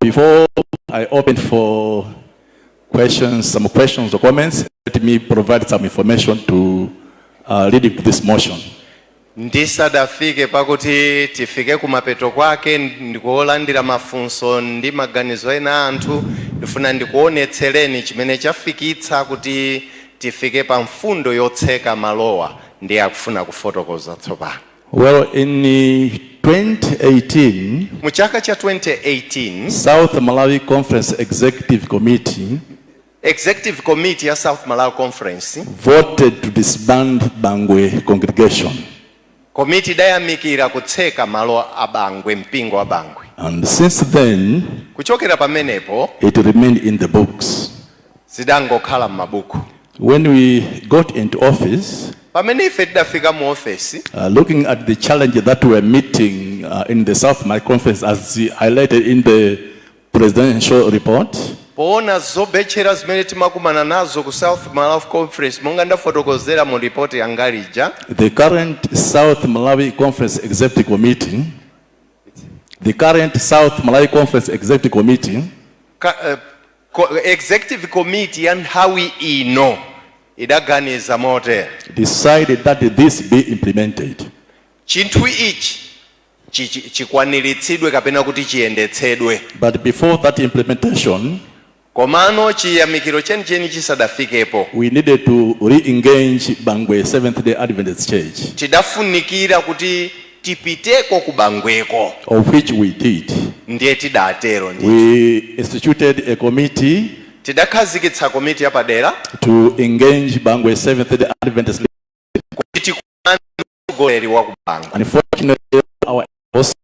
Before I open for questions, some questions or comments, let me provide some information to lead to this motion. Ndisadafike pakuti tifike kumapeto kwake ndikuolandira mafunso ndi maganizo ena anthu, ndifuna ndikuonetsereni chimene chafikitsa kuti tifike pa mfundo yotseka malowa, ndiye akufuna kufotokoza tsopano. Well, in 2018, Mu chaka cha 2018, South Malawi Conference Executive Committee Executive Committee ya South Malawi Conference voted to disband Bangwe congregation. Komiti idayamikira kutseka malo a Bangwe, mpingo wa Bangwe. And since then, Kuchokera pamenepo, it remained in the books. Zidangokhala m'mabuku. When we got into office, Pamene ife tidafika mu ofesi, looking at the challenge that we were meeting in the South Malawi Conference as highlighted in the presidential report, poona zobetchera zimene timakumana nazo ku South Malawi Conference monga ndafotokozera mu ripoti yanga lija, the current South Malawi Conference Executive Committee, the current South Malawi Conference Executive Committee Executive Committee ya nthawi ino idaganiza motere: decided that this be implemented. Chinthu ichi chikwaniritsidwe kapena kuti chiyendetsedwe. But before that implementation, Komano chiyamikiro chenicheni chisadafikepo, we needed to re-engage Bangwe Seventh Day Adventist Church, tidafunikira kuti tipiteko ku Bangweko, of which we did. Ndiye tidatero ndi We instituted a committee tidakhazikitsa komiti yapadera to engage Bangwe Seventh Day Adventist. Kuti tikumane ndi mtsogoleri wa ku Bangwe. Unfortunately, our host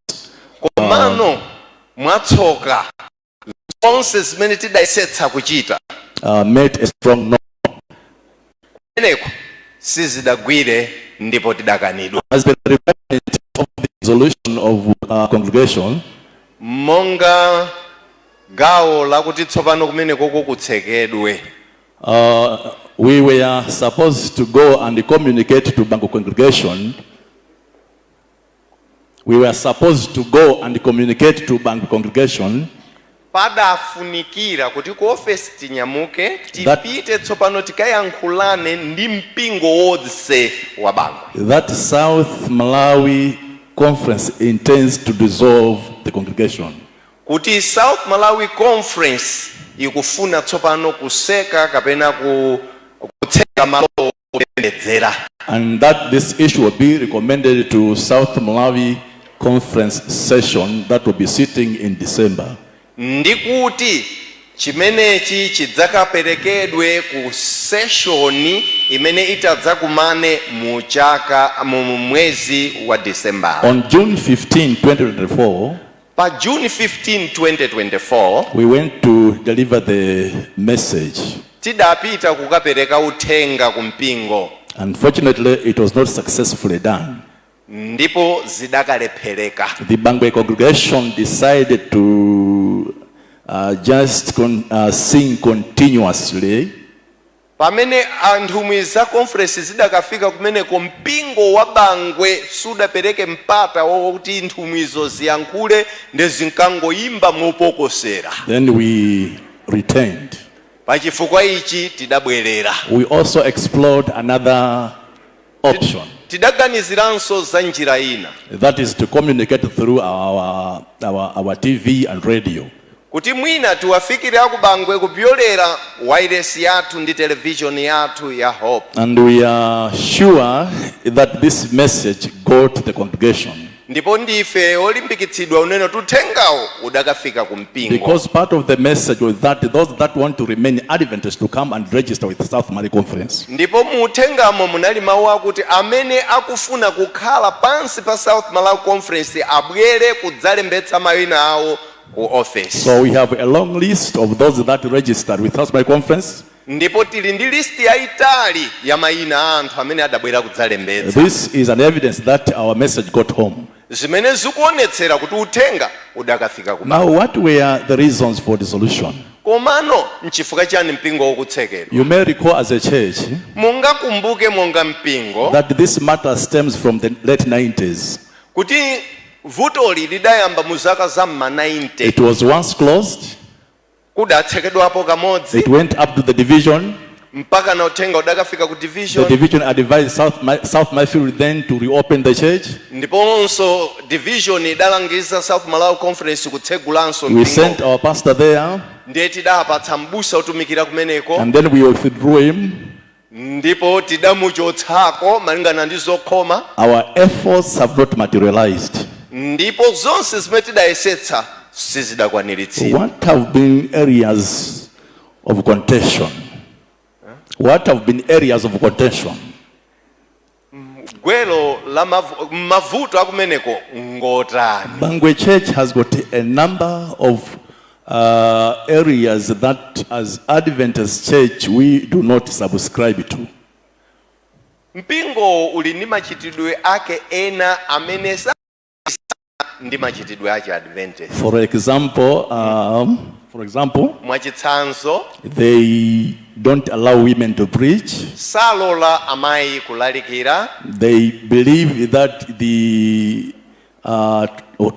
Komano mwatsoka zonse zimene tidayesetsa kuchita made a strong no. kumeneko sizidagwire ndipo tidakanidwa. As the requirement of the resolution of congregation, Monga gawo lakuti tsopano kumenekoko kutsekedwe, we were supposed to go and communicate to Bangwe congregation. We were supposed to go and communicate to Bangwe congregation padafunikira kuti ku ofesi tinyamuke tipite tsopano tikayankhulane ndi mpingo wonse wa Bangwe that South Malawi Conference intends to dissolve the congregation. Kuti South Malawi Conference ikufuna tsopano kuseka kapena kutseka malo opembedzera And that this issue will be recommended to South Malawi Conference session that will be sitting in December. Ndi kuti chimenechi chidzakaperekedwe ku session imene itadzakumane mu chaka mu mwezi wa Disemba. On June 15, 2024, Pa June 15 2024, we went to deliver the message. Tidapita kukapereka uthenga ku mpingo. Unfortunately, it was not successfully done. Ndipo zidakalephereka. The Bangwe congregation decided to just sing continuously Pamene anthumwi za conference zidakafika kumeneko, mpingo wa Bangwe sudapereke mpata wokuti nthumwizo ziyankhule, ndi zinkangoyimba mopokosera. Then we returned. Pachifukwa ichi tidabwerera. We also explored another option. Tidaganiziranso za njira ina. That is to communicate through our TV and radio. Kuti mwina tiwafikire akubangwe kupyolera wairesi yathu ndi televishoni yathu ya Hope. And we are sure that this message got to the congregation. Ndipo ndife olimbikitsidwa unene uthengawo udakafika ku mpingo. Because part of the message was that those that want to remain Adventists to come and register with the South Malawi Conference. Ndipo mu uthengamo munali mawu akuti amene akufuna kukhala pansi pa South Malawi Conference abwere kudzalembetsa mayina awo ku office. So we have a long list of those that registered with South Malawi Conference. Ndipo tili ndi listi yayitali ya mayina a anthu amene adabwera kudzalembetsa. This is an evidence that our message got home. Zimene zikuonetsera kuti uthenga udakafika ku Now, what were the reasons for dissolution? Komano nchifukwa chani mpingo wokutsekedwa? You may recall as a church Mungakumbuke monga mpingo that this matter stems from the late 90s. Kuti Vutoli lidayamba mu zaka za ma 90. It was once closed. Kudatsekedwapo kamodzi. It went up to the division. Mpaka na uthenga udakafika ku The division. division advised South Mayfield then to reopen the church. Ndiponso division idalangiza South Malawi Conference kutsegulanso We mpingo. sent our pastor there. Ndiye tidapatsa mbusa otumikira kumeneko. And then we withdrew him. Ndipo tidamuchotsako malingana ndi zokhoma. Our efforts have not materialized. Ndipo zonse zimene tidayesetsa sizidakwaniritsidwa. What have been areas of contention? What have been areas of contention? Gwero la mavuto akumeneko ngotani? Bangwe Church has got a number of areas that as Adventist Church we do not subscribe to. Mpingo uli ndi machitidwe ake ena amene sa ndi machitidwe ake Adventist. For example, mwachitsanzo, they don't allow women to preach. Salola amayi kulalikira. They believe that the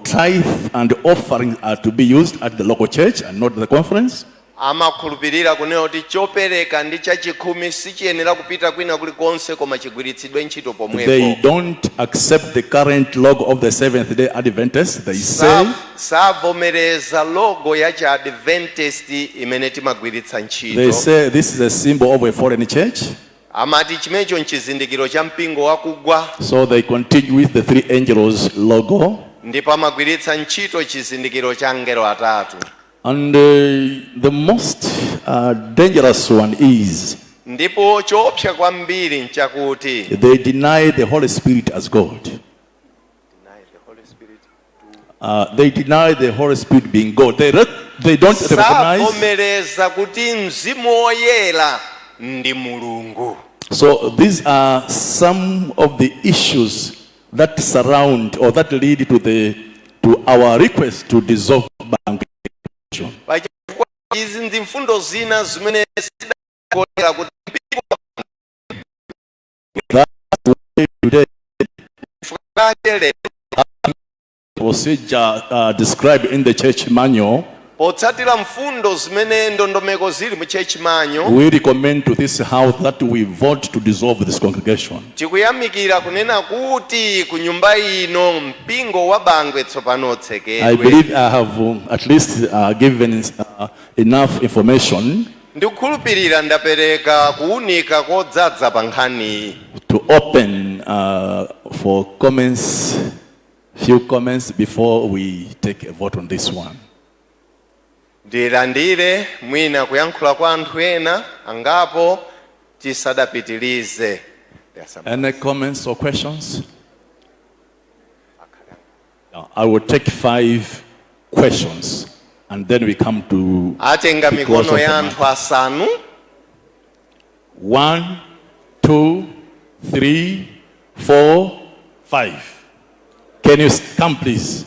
tithe and offering are to be used at the local church and not the conference. Amakhulupirira kunena kuti chopereka ndi chachikhumi sichiyenera kupita kwina kulikonse koma chigwiritsidwe ntchito They pomwepo. don't accept the current logo of the Seventh Day Adventists. They say Savomereza logo ya cha Adventist imene timagwiritsa they ntchito. say this is a symbol of a foreign church. Amati chimenecho nchizindikiro cha mpingo wakugwa. So they continue with the three angels logo. Ndipo amagwiritsa ntchito chizindikiro cha angelo atatu. And the most dangerous one is Ndipo choopsa kwambiri nchakuti they deny the Holy Spirit as God. They deny the Holy Spirit being God. They don't recognize. Savomereza kuti mzimu woyera ndi Mulungu. So these are some of the issues that surround or that lead to our request to dissolve Bangwe. Pachifukwa izi ndi mfundo zina zimene zidakolera kuti Today, mpingo procedure described in the church manual, potsatira mfundo zimene ndondomeko zili mu church manual, we recommend to this house that we vote to dissolve this congregation. Tikuyamikira kunena kuti ku nyumba ino mpingo wa Bangwe tsopano I utsekedwe. believe I have at least given enough information Ndikukhulupirira ndapereka kuwunika kodzaza pa nkhaniyi to open for comments, few comments before we take a vote on this one. Ndilandire mwina kuyankhula kwa anthu ena angapo tisadapitilize. Any comments or questions? Now, I will take five questions and then we come to Atenga the close mikono of the ya anthu matter. asanu. One, two, three, four, five. Can you come, please?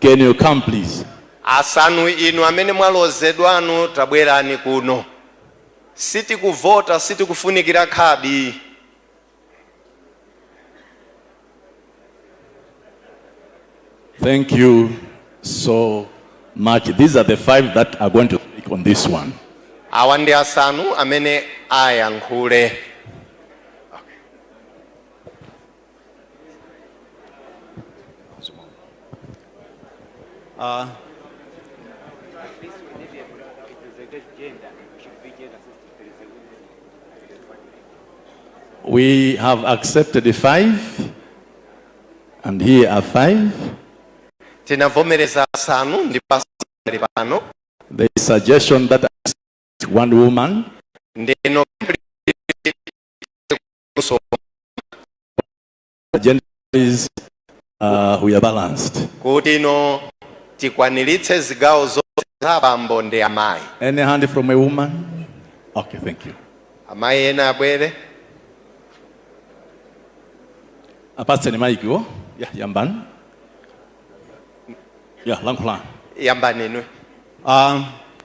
Can you come, please? Asanu inu amene mwalozedwanu tabwerani kuno. Sitikuvota, sitikufunikira khadi. Thank you so much. These are the five that are going to speak on this one. Awa ndi asanu amene ayankhule. We have accepted the five, and here are five. Tinavomereza asanu ndipo asanu ali pano. The suggestion that one woman, Ndeno so gender is we are balanced. Kuti ino tikwaniritse zigawo zonse za abambo ndi amayi. Any hand from a woman? Okay, thank you. Amayi ena abwere. Apatseni mic wo. Yeah, yambani. Yeah, lankhulani. Yambani inwe.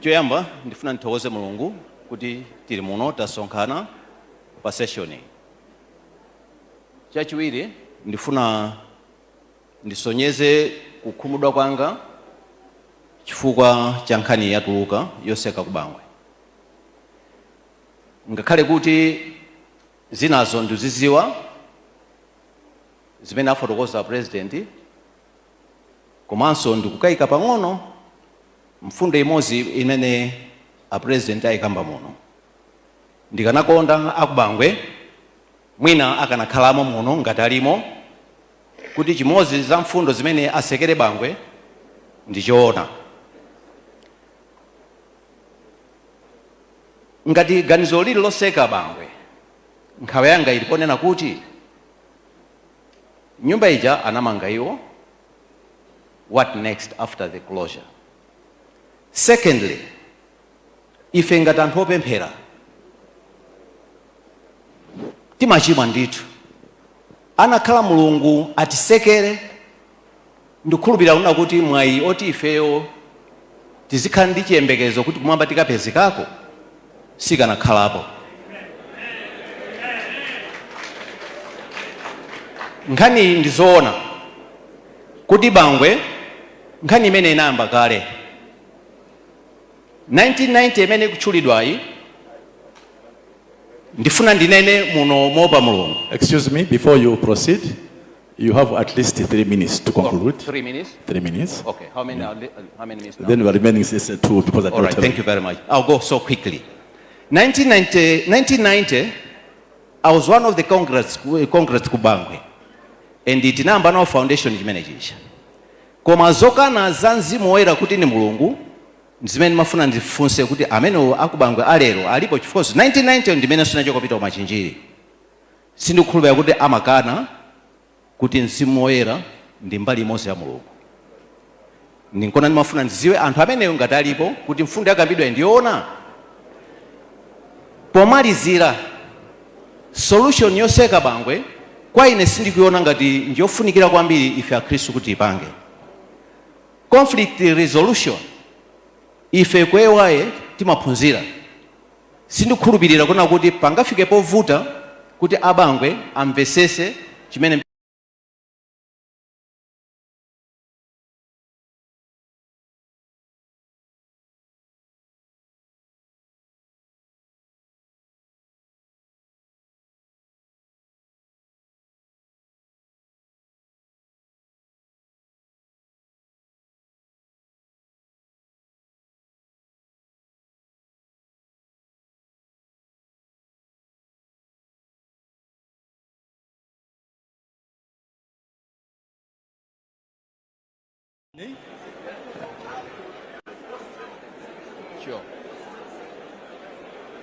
Choyamba ndifuna ndithokoze Mulungu kuti tili muno tasonkhana pa session. Chachiwiri ndifuna Ndisonyeze kukhumudwa kwanga chifukwa cha nkhani yatuluka yotseka ku Bangwe, ngakhale kuti zinazo ndiziziwa zimene afotokoza President, komanso ndikukayika pang'ono mfundo imodzi imene a President ayikamba muno. Ndikanakonda akubangwe mwina akanakhalamo muno ngati alimo, kuti chimodzi za mfundo zimene asekere Bangwe ndichoona. Ngati ganizo lili loseka Bangwe, nkhawa yanga ili ponena kuti nyumba ija anamanga iwo. What next after the closure? Secondly, ife ngati anthu opemphera timachimwa ndithu. Anakhala Mulungu atisekere, ndikukhulupirira kuna kuti mwayi oti ifeyo tizikhala ndi chiyembekezo kuti kumwamba tikapezekako sikanakhalapo. Nkhani ndizoona kuti Bangwe, nkhani imene inayamba kale 1990 imene ikutchulidwayi, ndifuna ndinene muno moopa Mulungu. Excuse me, before you proceed, you have at least 3 minutes to conclude. 3 minutes? 3 minutes. Okay, how many minutes now? Then the remaining is two because I All right, don't thank you very much. I'll go so quickly. 1990, 1990, I was one of the Congress ku Bangwe. And tinayamba nawo foundation chimene chicha. Koma zokana za Mzimu Woyera kuti ni Mulungu, zimene mafuna ndifunse kuti amenewo akubangwe alero alipo, chifukwa 1990 ndimene sinachoka kupita ku Machinjiri. Sindikukhulupirira kuti amakana kuti Mzimu Woyera ndi mbali imodzi ya Mulungu. Ninkona ndimafuna ndiziwe anthu ameneyo ngati alipo, kuti mfundo yakambidwa ndiyoona. Pomalizira, solution yoseka Bangwe kwa ine sindikuiona ngati ndiyofunikira kwambiri ife Akhristu kuti ipange conflict resolution. Ife kwewaye timaphunzira, sindikukhulupirira kuna kuti pangafike povuta kuti abangwe amvesese chimene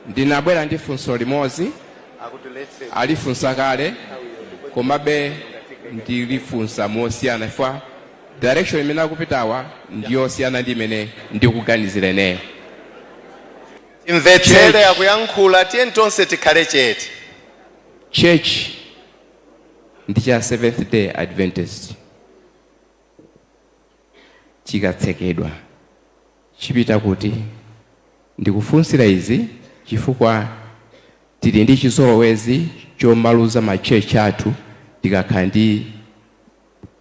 Ndinabwera ndi funso limodzi, alifunsa kale, komabe ndilifunsa mosiyana ifwa direction imene akupitawa ndiyosiyana ndi imene ndikuganizira ineyo. Timvetsere akuyankhula. Tiye tonse tikhale chete. Church ndi cha Seventh Day Adventist, chikatsekedwa chipita kuti? Ndikufunsira izi chifukwa tili ndi chizolowezi chomaluza ma church athu tikakhala ndi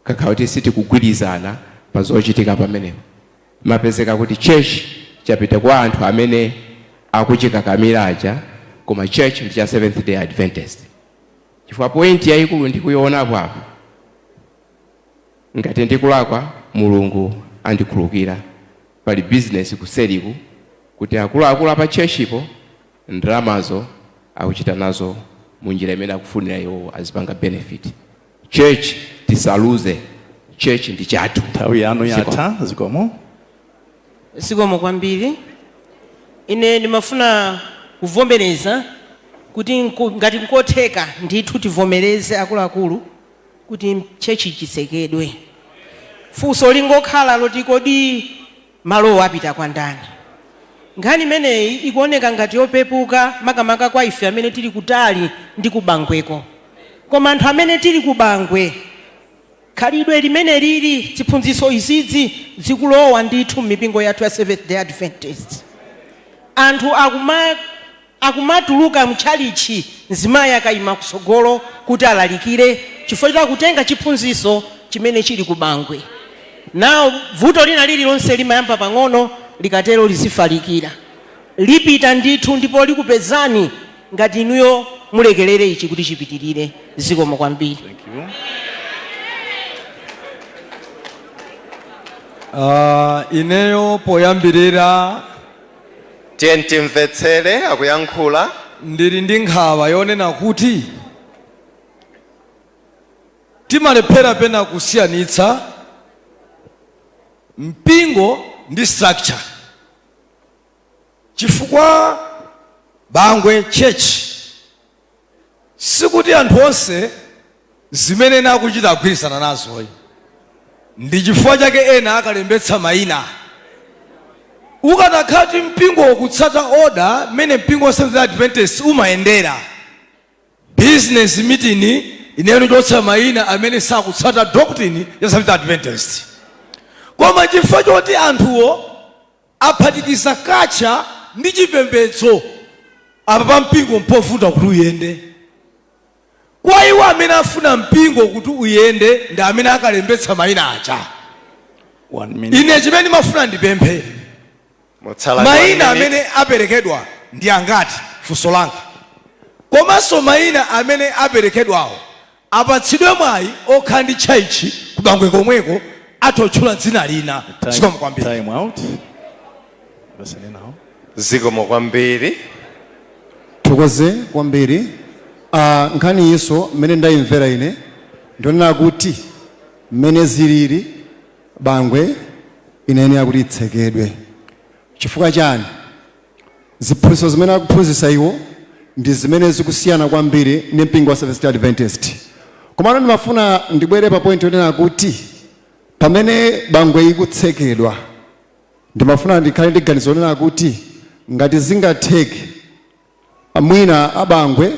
kakhala kuti sitikugwirizana pa zochitika pamenepo. Mapezeka kuti church chapita kwa anthu amene akuchikakamira aja, koma church ndi cha Seventh Day Adventist. Chifukwa point yayikulu ndikuyionapo apo, ngati ndikulakwa Mulungu andikhululukira, pali business kuseriku kuti akuluakulu apa churchipo ndalamazo akuchita nazo munjira imene akufunira iwo, azipanga benefit. Church tisaluze, church ndi chathu. Nthawi yanu yatha, zikomo. Zikomo kwambiri. Ine ndimafuna kuvomereza kuti ngati nkotheka ndithu tivomereze akuluakulu kuti church chitsekedwe. Funso lingokhala loti kodi malowo apita kwa ndani? Nkhani imeneyi ikuoneka ngati yopepuka, makamaka kwa ife amene tili kutali ndi kubangweko, koma anthu amene tili kubangwe, khalidwe limene lili chiphunzitso izidzi zikulowa ndithu m'mipingo yathu ya Seventh Day Adventist. Anthu akumatuluka mtchalichi mzimayi akayima kutsogolo kuti alalikire, chifukwa chakutenga chiphunzitso chimene Chimene chili ku Bangwe nawo, vuto lina lililonse limayamba pang'ono, likatero lizifalikira, lipita ndithu ndipo likupezani ngati inuyo mulekelere ichi kuti chipitirire. Zikomo kwambiri. Thank you. Ineyo poyambirira Tiye timvetsere akuyankhula. Ndili ndi nkhawa yonena kuti timalephera pena kusiyanitsa mpingo ndi structure, chifukwa Bangwe Church sikuti anthu onse zimene ena akuchita agwirizana nazoyi. Ndi chifukwa chake ena akalembetsa mayina. Ukanakhala kuti mpingo ukutsata order mmene mpingo wa Seventh Adventist umayendera, business meeting ineyo chotsa mayina amene sakutsata doctrine ya Seventh Adventist. Koma chifukwa choti anthuwo aphatikiza culture ndi chipembedzo, apa pa mpingo mpovuta kuti uyende. Kwa iwo amene afuna mpingo kuti uyende ndi amene akalembetsa mayina aja. One minute. Ine chimene ndimafuna ndipemphe, Mutsala ndi mayina one minute. amene aperekedwa ndi angati? Funso langa. Komanso mayina amene aperekedwawo apatsidwe mwayi okhala ndi tchalitchi kubangwe komweko, atotchula dzina lina. Zikomo kwambiri. Time out. Listen now. Zikomo kwambiri. Thokoze kwambiri. Nkhani iso mmene ndayimvera ine, ndionena kuti mmene zilili, Bangwe inayenera kuti itsekedwe. Chifukwa chani? Ziphunzitso zimene akuphunzitsa iwo ndi zimene zikusiyana kwambiri ndi mpingo wa Seventh Adventist. Komano ndimafuna ndibwere pa point yonena kuti pamene Bangwe ikutsekedwa, ndimafuna ndikhale ndi ganizo lonena kuti ngati zingatheke, mwina abangwe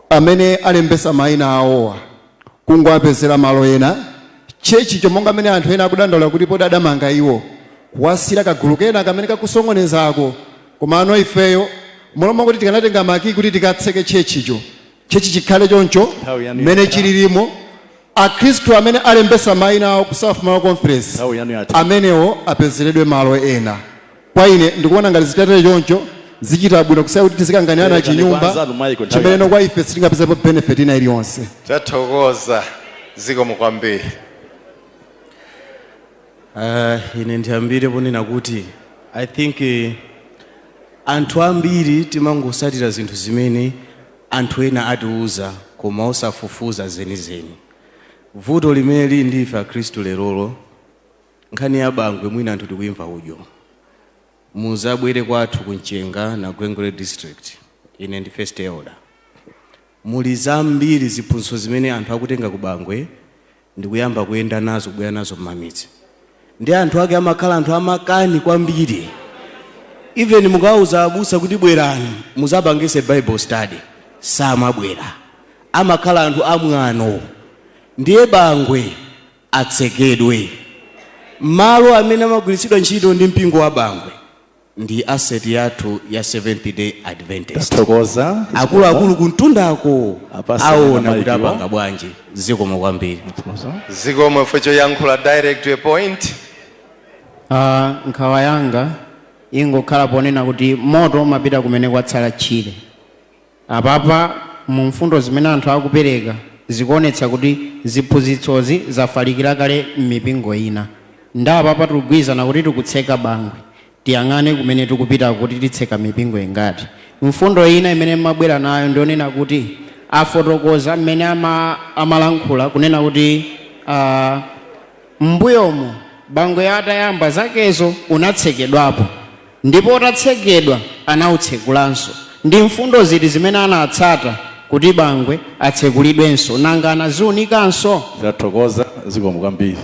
amene alembesa mayina awowa kungowapezera malo ena tchechicho, monga amene anthu ena akudandaula kuti poti adamanga iwo, kuwasira kagulu kena kamene kakusong'onezako. Komano ifeyo moloma kuti tikanatenga makiyi kuti tikatseke tchechicho, tchechi chikhale choncho Nthawi yanu mmene yatha. chililimo. Akhristu amene alembesa mayina awo ku South Malawi Conference, Nthawi yanu yatha. amenewo apezeredwe malo ena. Kwa ine ndikuona ngati zitatere choncho zichita bwino, kusiya kuti tizikanganirana Perekani chinyumba kwanza anu mic nthawi chimene yatha. kwa ife sitingapezepo benefit ina iliyonse. Tathokoza, zikomo kwambiri. Ine ndiyambire ponena kuti I think anthu ambiri timangosatira zinthu zimene anthu ena atiuza koma osafufuza zenizeni. Vuto limene lili ndi ife akhristu lerolo, nkhani ya Bangwe mwina anthu tikuyimva udyo. Muzabwere kwathu kuMchenga na Gwengwe District, ine ndi first elder, muli zambiri ziphunzitso zimene anthu akutenga ku Bangwe ndikuyamba kuyenda nazo, kubwera nazo m'mamidzi, ndi anthu ake amakhala anthu amakani kwambiri. Even mukawuza abusa kuti bwerani muzapangise Bible study, samabwera, amakhala anthu amwano. Ndiye Bangwe atsekedwe. Malo amene amagwiritsidwa ntchito ndi mpingo wa Bangwe ndi asset yathu ya Seventh Day Adventist. Tathokoza. Akuluakulu kuntundako Apasa aona na kuti mic wo. apanga bwanji. Zikomo kwambiri. Zikomo ifo choyankhula direct to a point. Nkhawa yanga ingokhala ponena kuti moto umapita kumene kwatsala tchire. Apapa mu mfundo zimene anthu akupereka zikuonetsa kuti ziphunzitsozi zafalikira kale m'mipingo ina. Ndi apapa tikugwirizana kuti tikutseka Bangwe, tiyang'ane kumene tikupita kuti titseka mipingo ingati. Mfundo ina imene mabwera nayo ndionena kuti afotokoza mmene amalankhula kunena kuti mbuyomu Bangwe atayamba zakezo unatsekedwapo, ndipo utatsekedwa anawutsekulanso. Ndi mfundo ziti zimene anatsata kuti Bangwe atsekulidwenso? Nanga anaziwunikanso? Tathokoza, zikomo kwambiri.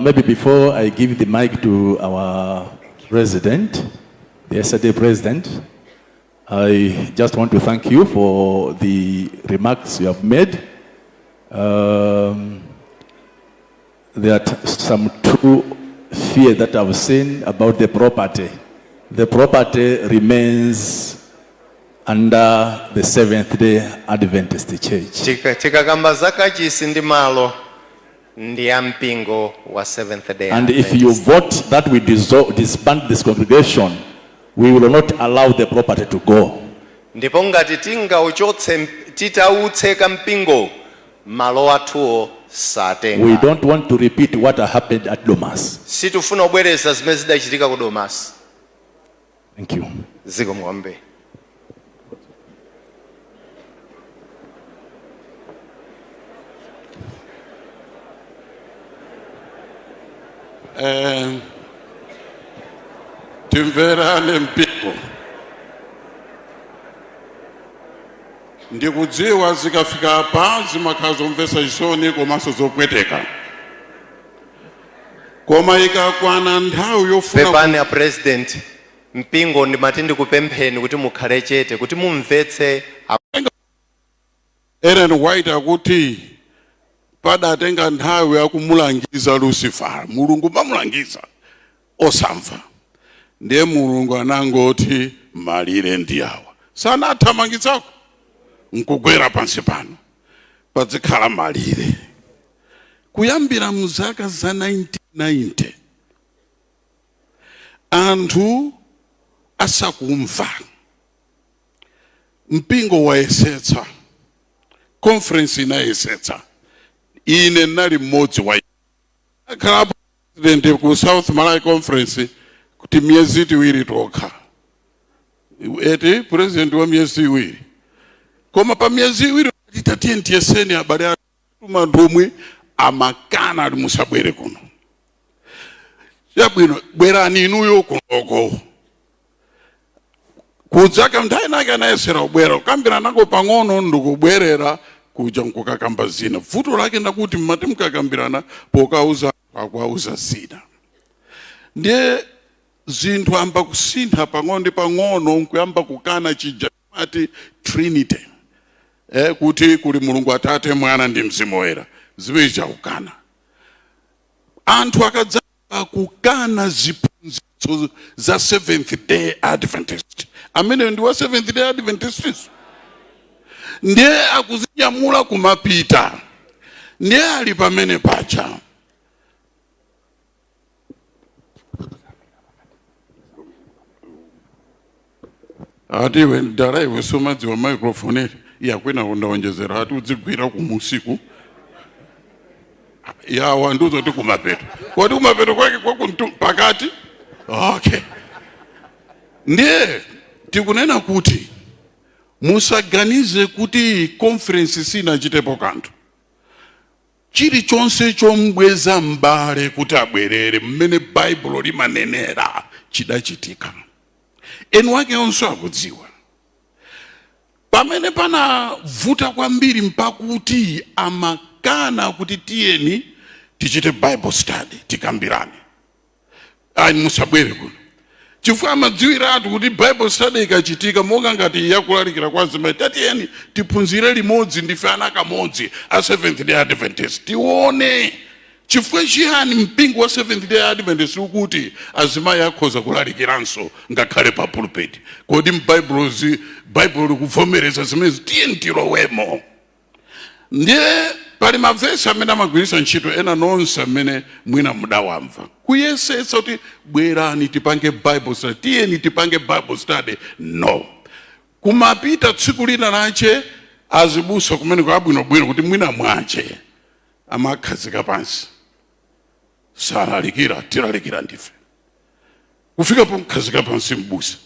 Maybe before I give the mic to our president, the SAD president, I just want to thank you for the remarks you have made. There are some true fear that I've seen about the property. The property remains under the Seventh day Adventist Church. Tikakamba za kachisi ndi malo Ndi ya mpingo wa Seventh Day And if you Adventist. vote that we disband this congregation, we will not allow the property to go. Ndipo ngati tingauchotse titautseka mpingo, malo athuwo satenga. We don't want to repeat what happened at Domasi. Sitifuna kubwereza zimene zidachitika ku Domasi. Thank you. Zikomo kwambiri. Timverane mpingo. Ndikudziwa zikafika apa zimakhala zomvetsa chisoni komanso zopweteka, koma ikakwana nthawi yofuna Pepani a president, mpingo ndimati ndikupempheni kuti mukhale chete kuti mumvetse. Ellen White akuti padatenga nthawi yakumulangiza Lucifer, Mulungu mamulangiza osamva, ndiye Mulungu anangoti malire ndi awa, sanathamangitsako nkugwera pansi pano padzikhala malire. Kuyambira mzaka za 1990 anthu asakumva, mpingo wayesetsa, conference inayesetsa, ine nali mmodzi wa akhala president ku South Malawi Conference kuti miyezi 2 tokha, eti president wa miyezi 2, koma pa miyezi 2 titatiye tiyeseni abale atuma ndomwe amakana ali musabwere kuno. Yabwino, bwerani inuyo kunoko. Kudzaka nthawi nake anayesera kubwera, kukambira nako pang'ono ndikubwerera kuja nkukakamba zina. Vuto lake ndakuti mmati mukakambirana pokauza akuauza zina. Ndiye zinthu amba kusintha pang'ono ndi pang'ono nkuyamba kukana chija ati Trinity. Kuti kuli Mulungu Atate, Mwana ndi Mzimu Woyera. Zimenezo chakukana. Anthu akadzamba kukana ziphunzitso za Seventh Day Adventist. Amene ndi wa Seventh Day Adventist. Ndiye akuzinyamula kumapita. Ndiye ali pamene pacha. Ati iwe ndala iwe sumadziwa microphone yakwina kundaonjezera ati udzigwira kumusiku. Yawa nduzoti kumapeto. Kodi kumapeto kwake kwakuntu pakati? Okay. Ndiye tikunena kuti musaganize kuti conference sinachitepo kanthu. Chilichonse chombweza mbale kuti abwerere mmene Bible limanenera chidachitika. Enu ake onse akudziwa. Pamene panavuta kwambiri mpakuti amakana kuti tiyeni tichite Bible study tikambirane. Ayi musabwere kuno. Chifukwa amadziwiratu kuti Bible study ikachitika monga ngati yakulalikira kwa azimayi, tatiyeni tiphunzire limodzi ndife ana kamodzi a Seventh Day Adventist. Tione chifukwa chiyani mpingo wa Seventh Day Adventist ukuti azimayi akhoza kulalikiranso ngakhale pa pulpit. Kodi Bible likuvomereza zimenezi, tiyeni tilowemo. Ndiye pali mavesi amene amagwiritsa ntchito ena nonse amene mwina mudawamva. Kuyesetsa kuti bwerani tipange Bible study, tiyeni tipange Bible study. No. Kumapita tsiku lina lache azibusa kumene kwabwinobwino kuti mwina mwache amakhazika pansi. Salalikira, tilalikira ndife. Kufika pomkhazika pansi mbusa.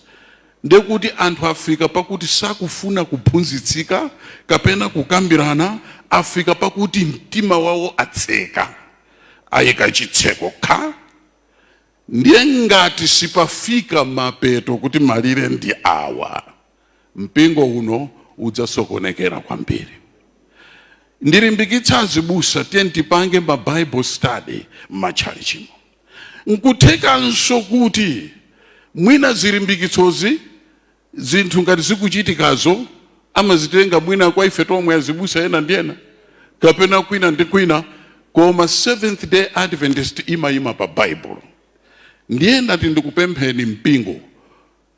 Ndekuti anthu afika pakuti sakufuna kuphunzitsika kapena kukambirana, afika pakuti mtima wawo atseka. Ayika chitseko kha. Ndiye ngati sipafika mapeto kuti malire ndi awa, mpingo uno udzasokonekera kwambiri. Ndilimbikitsa azibusa tiyeni tipange ma Bible study m'matchalichimo. Nkuthekanso kuti mwina zilimbikitsozi zinthu ngati zikuchitikazo amazitenga mwina kwa ife tomwe azibusa ena ndi ena kapena kwina ndi kwina, koma Seventh Day Adventist imayima pa Bible. Ndiye ndati ndikupempheni mpingo,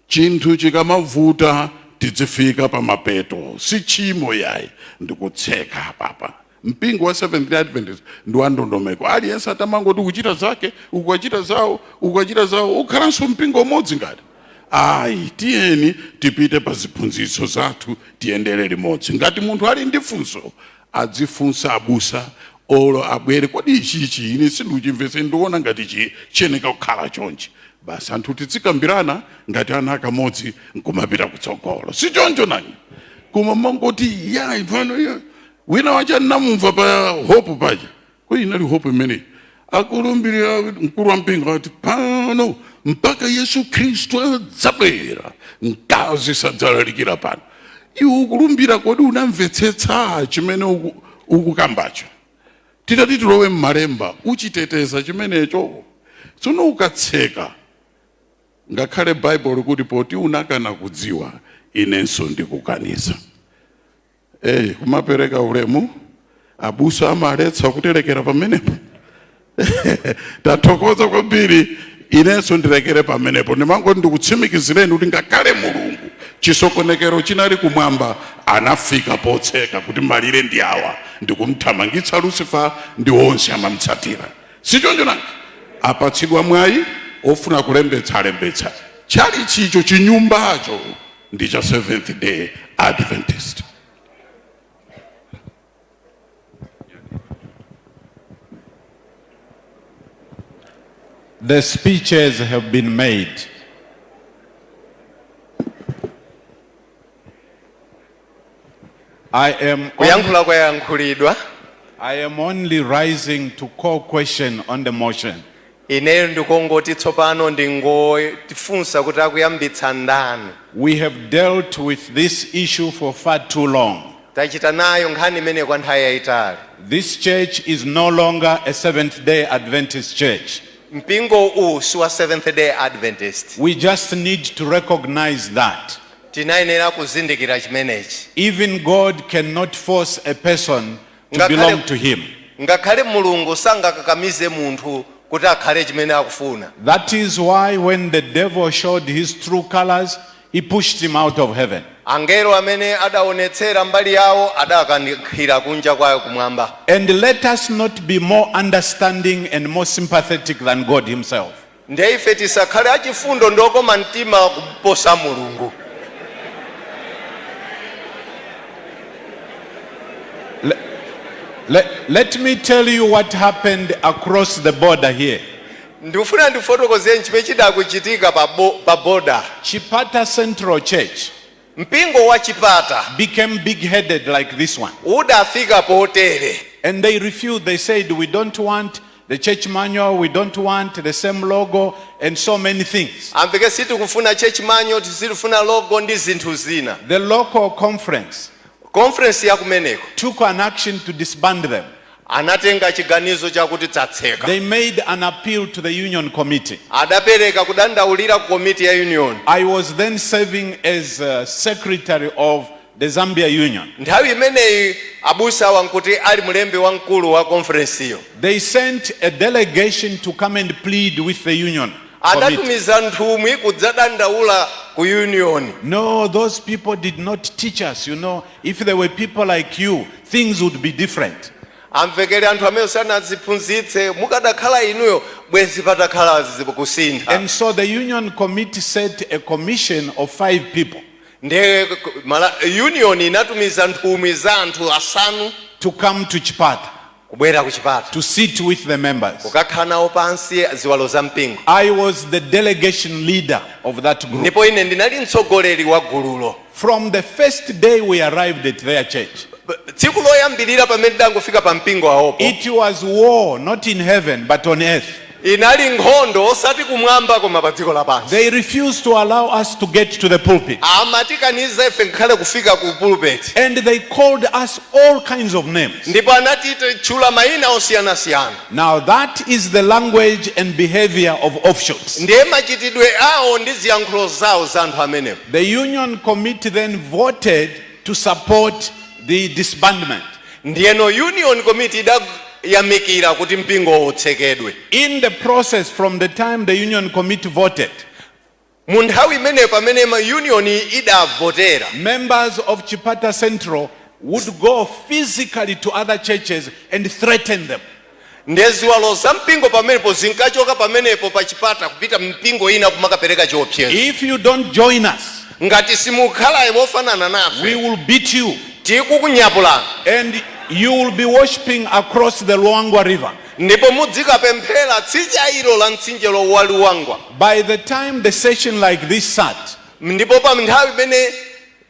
chinthu chikamavuta tidzifika pa mapeto, si tchimo yayi, ndikutseka papa. Mpingo wa Seventh Day Adventist ndi wa ndondomeko. Aliyense atamangoti ukuchita zake, ukachita zawo, ukachita zawo, ukhalanso mpingo umodzi ngati ayi. Tiyeni tipite pa ziphunzitso zathu, tiyendere limodzi. Ngati munthu ali ndi funso, adzifunsa abusa olo abwere: kodi ichichi ine sindikuchimvetse, ndikuona ngati chiyeneka kukhala chonchi. Basi, anthu tizikambirana ngati ana akamodzi nkumapita kutsogolo, si choncho nani? Koma mangoti ya pano ya wina wacha namumva pa Hope paja, kodi inali Hope imeneyi, akulumbirira mkulu wa mpingo ati pano mpaka Yesu Khristu adzabwera mkazi sadzalalikira pano. Iwe ukulumbira, kodi unamvetsetsa chimene ukukambacho? Titati tilowe mmalemba, uchiteteza chimenecho? Tsono ukatseka, ngakhale Baibulo kuti poti unakana kudziwa, inenso ndikukaniza. Kumapereka ulemu, abusa amaletsa kuterekera pamenepo. Tathokoza kwambiri, inenso ndilekere pamenepo. Ndimangoti ndikutsimikizireni kuti ngakhale Mulungu, chisokonekero chinali kumwamba, anafika potseka kuti malire ndi awa, ndikumthamangitsa Lucifer ndi onse amamutsatira, sichoncho nanga? Apatsidwa mwayi, ofuna kulembetsa alembetsa. Chali chicho chinyumbacho ndi cha Seventh Day Adventist. The speeches have been made. I am Kuyankhula kwayankhulidwa. I am only rising to call question on the motion. Ineyo ndikongoti tsopano ndingotifunsa kuti akuyambitsa ndani. We have dealt with this issue for far too long. Tachita nayo nkhani imene kwa nthawi yayitali. This church is no longer a Seventh day Adventist church. Mpingo uwu si wa Seventh Day Adventist. We just need to recognize that. Tinayenera kuzindikira chimenechi. Even God cannot force a person to belong to Him. Ngakhale Mulungu sangakakamize munthu kuti akhale chimene akufuna. That is why when the devil showed his true colors, he pushed him out of heaven. Angelo amene adaonetsera mbali yawo adakankhira kunja kwayo kumwamba. And let us not be more understanding and more sympathetic than God Himself. Ndiye ife tisakhale achifundo ndi okoma mtima kuposa Mulungu. Let me tell you what happened across the border here. Ndikufuna ndifotokozeni chimene chidakuchitika pa border. Chipata Central Church Mpingo wa Chipata became big headed like this one. Udafika potere. And they refused. They said, "We don't want the church manual, we don't want the same logo, and so many things." Amveke sitikufuna church manual, sitikufuna logo ndi zinthu zina. The local conference Conference yakumeneko took an action to disband them. Anatenga chiganizo chakuti tsatseka. They made an appeal to the union committee. Adapereka kudandaulira ku komiti ya union. I was then serving as secretary of the Zambia Union. Nthawi imeneyi abusa awa nkuti ali mlembi wamkulu wa conference iyo. They sent a delegation to come and plead with the union committee. Adatumiza nthumwi kudzadandaula ku union. "No, those people did not teach us. If there were people like you, things would be different." Amvekere anthu amene sanaziphunzitse, mukadakhala inuyo bwezi patakhala kusintha. And so the union committee set a commission of five people Ndiye union inatumiza nthumwi za anthu asanu to come to Chipata kubwera ku Chipata to sit with the members. Kukakhala nawo pansi ziwalo za mpingo. I was the delegation leader of that group. Ndipo ine ndinali mtsogoleri wa gululo. From the first day we arrived at their church, Tsiku loyambirira pamene ndangofika pa mpingo awopo, it was war, not in heaven, but on earth. Inali nkhondo osati kumwamba koma pa dziko lapansi. They refused to allow us to get to the pulpit. Amatikaniza ife ngakhale kufika ku pulpit. And they called us all kinds of names. Ndipo anatitchula mayina osiyanasiyana. Now that is the language and behavior of offshoots. Ndiye machitidwe awo ndi ziyankhulo zawo za anthu amenewo. The union committee then voted to support the disbandment. Ndiyeno union committee idayamikira kuti mpingo utsekedwe. In the process, from the time the union committee voted, Mu nthawi imeneyo pamene ma union idavotera, members of Chipata Central would go physically to other churches and threaten them. Ndiye ziwalo za mpingo pamenepo zinkachoka pamenepo pa chipata kupita mpingo ina kumakapereka chiopsezo. If you don't join us, ngati simukhala mofanana nafe, we will beat you. Tikukunyapulani. And you will be worshiping across the Luangwa River. Ndipo mudzikapemphera tsidya ilo la mtsinje wa Luangwa. By the time the session like this sat, ndipo pa nthawi imene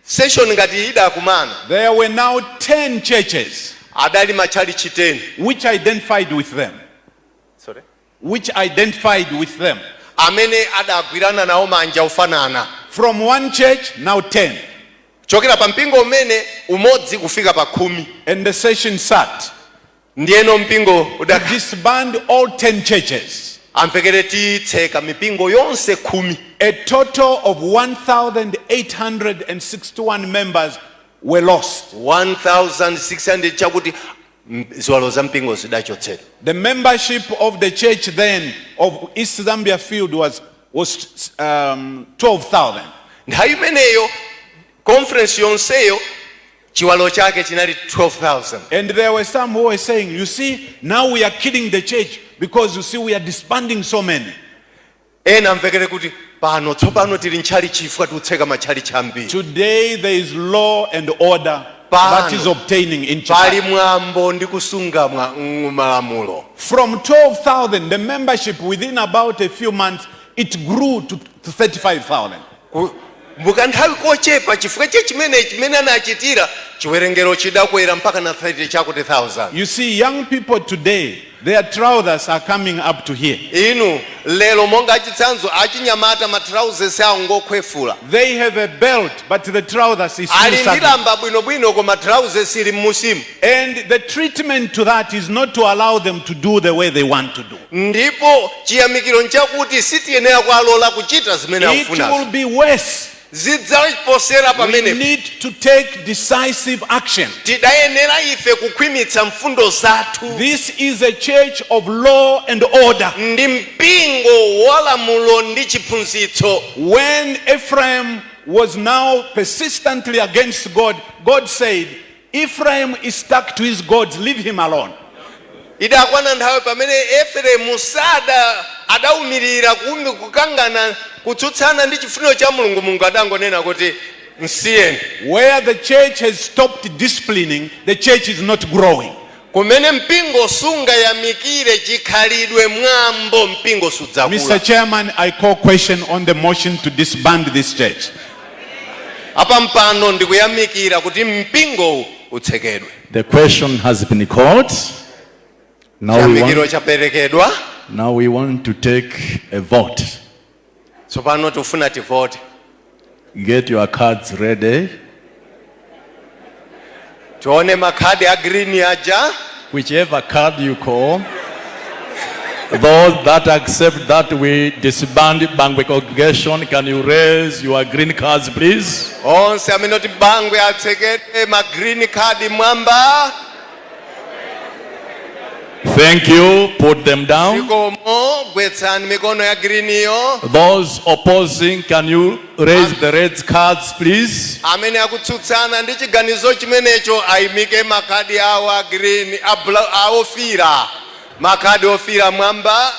session ngati idakumana, there were now 10 churches adali matchalichi 10 which identified with them. Sorry? Which identified with them. Amene adagwirana nawo manja ofanana. From one church, now 10. Chokera pa mpingo umene umodzi kufika pa 10. And the session sat. Ndiyeno mpingo To disband all 10 churches. Amvekere titseka mipingo yonse 10. A total of 1,861 members were lost. 1,600 chakuti ziwalo za mpingo zidachotsedwa. The membership of the church then of East Zambia Field was 12,000. Nthawi imeneyo conference yonseyo chiwalo chake chinali 12,000. And there were some who were saying, you see, now we are killing the church because you see we are disbanding so many. Ena amvekere kuti pano tsopano tili ntchalichi chifukwa tikutseka matchalichi ambiri. Today there is law and order that is obtaining in Chipata. Pali mwambo ndi kusunga malamulo. From 12,000, the membership within about a few months, it grew to 35,000. Mukanthawi kochepa chifukwa che chimene chimene anachitira chiwerengero chidakwera mpaka na 30 chakuti 1,000. You see, young people today, their trousers are coming up to here. Inu lero monga achitsanzo achinyamata ma trousers awo ngokhwefula. They have a belt, but the trousers is still Ali sagging. ndilamba bwinobwino koma trousers ili mmusimu. And the treatment to that is not to allow them to do the way they want to do. Ndipo chiyamikiro nchakuti sitiyenera kuwalola kuchita zimene It akufunazo. will be worse. Zidzaposera We pamene. need to take decisive action. Tidayenera ife kukhwimitsa mfundo zathu. This is a church of law and order. Ndi mpingo wa lamulo ndi chiphunzitso. When Ephraim was now persistently against God, God said, Ephraim is stuck to his gods, leave him alone. Idakwana nthawi pamene Efereimu sada adaumirira kukangana kutsutsana ndi chifuniro cha Mulungu. Mulungu adangonena kuti msiyeni. Where the church has stopped disciplining, the church is not growing. Kumene mpingo sungayamikire chikhalidwe mwambo mpingo sudzakula. Mr. Chairman, I call question on the motion to disband this church. Apa mpano ndikuyamikira kuti mpingo utsekedwe. The question has been called. Now we want to take a vote. Tsopano tifuna tivote. Get your cards ready. Tione makhadi a green aja. Whichever card you call. Those that accept that we disband Bangwe congregation, can you raise your green cards, please? Onse amene oti Bangwe atsekete ma green card mwamba. Thank you. Put them down. Zikomo, gwetsani mikono ya green yo. Those opposing, can you raise the red cards, please? Amene akutsutsana ndi chiganizo chimenecho ayimike makhadi awo a green, a ofira. Makhadi ofira mwamba.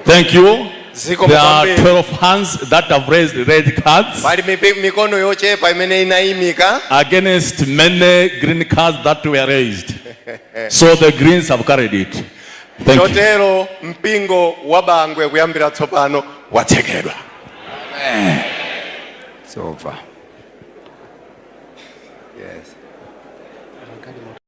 Thank you. Zikomo There are kwambiri. 12 hands that have raised red cards. Pali mikono yochepa imene inayimika. Against many green cards that were raised. So the greens have carried it. Thank you. Chotero mpingo wa Bangwe kuyambira tsopano watsekedwa. It's over.